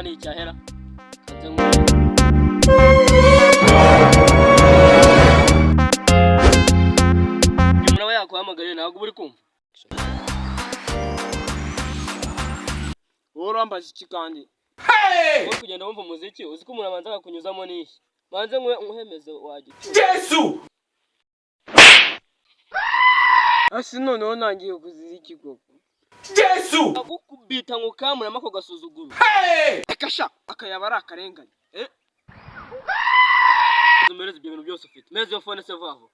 Ni icyahera kanze umuntu aba yaguhamagaye, ntabwo uba uri kumva. Wowe urambaza iki kandi? Uri kugenda wumva umuziki, uzi ko umuntu abanza akakunyuzamo n'ishyi, manze nkuhemeze wagica. Jesu! Ese noneho ntangiye kuzira iki koko? Jesu! Agukubita ngo ukamuramo ako gasuzuguro. Hey! Reka sha, akayaba ari akarengane. Eh. Umereze ibyo bintu byose ufite, meze iyo phone se vaho.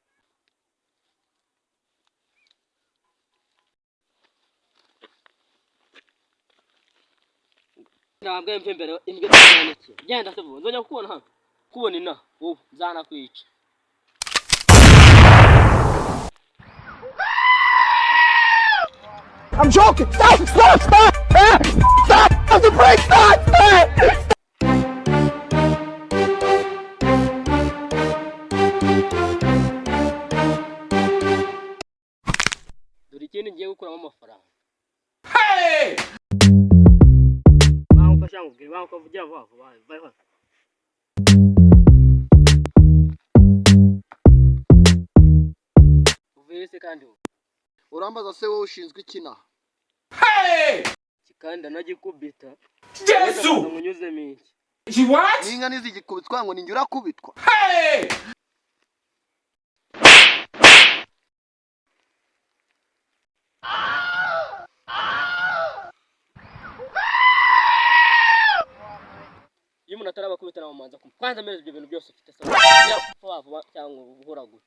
Ntabwo mve imbere imbwa itanikiye, genda se vuba, nzongera kukubona hano, kubona inaha wowe nzanakwica. I'm joking. Stop! Stop! Stop! Ah! Stop! Stop the brake! Stop! Stop! Dore ikindi ngiye gukuramo amafaranga. Hey! Bangufasha nkubwire, banguka, vugira vuba vuba, va hano. Uvuye se kandi wowe? Urambaza se wowe ushinzwe ikina? Hey! Iki kandi ndanagikubita. Jesu! Nkunyuzemo iki? She what? N'inka ntizigikubitwa, ngo ninjye urakubitwa. Hey! Iyo umuntu atarabakubita namumanza kumva kwanza ameze ibyo bintu byose ufite se vuba vuba cyangwa uhoragura.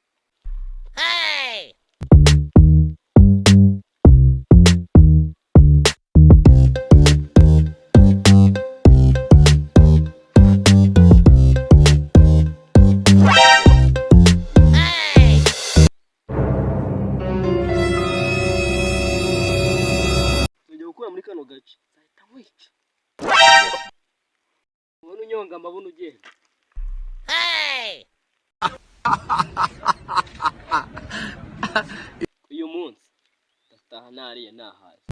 Tugiye gukura muri kano gace, nzahita nkwica ubona unyonga amabuno ugenda. Uyu munsi ndataha nariye nahaze.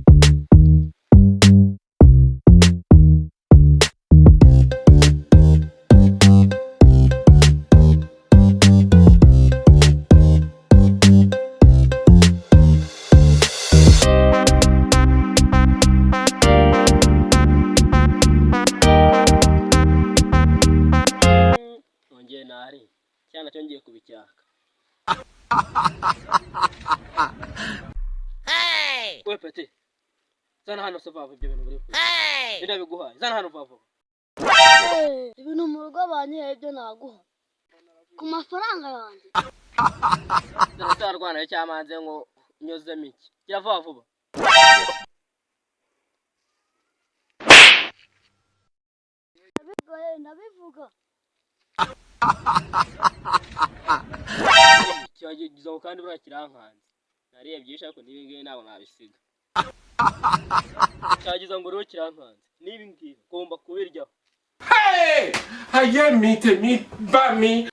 Nongeye nariye cyane, nacyo ngiye kubicyaka. We peti, zana hano se vava ibyo bintu buri kuba ndabiguhaye, zana hano vava. Ibintu mu rugo banyihaye ibyo naguha ku mafaranga yanjye. Zana se warwanayo cyamanze ngo nyozemo iki, gira vuba vuba. Ndabigoye, ndabivuga. Kibagizaho kandi buriya kirankanze, nariye byinshi ariko n'ibi ngibi ntabwo nabisiga. Cyagiza ngo rero kirankanze n'ibi ngibi ngomba kubiryaho. Hey! Ayé mi, tèmi bá mi.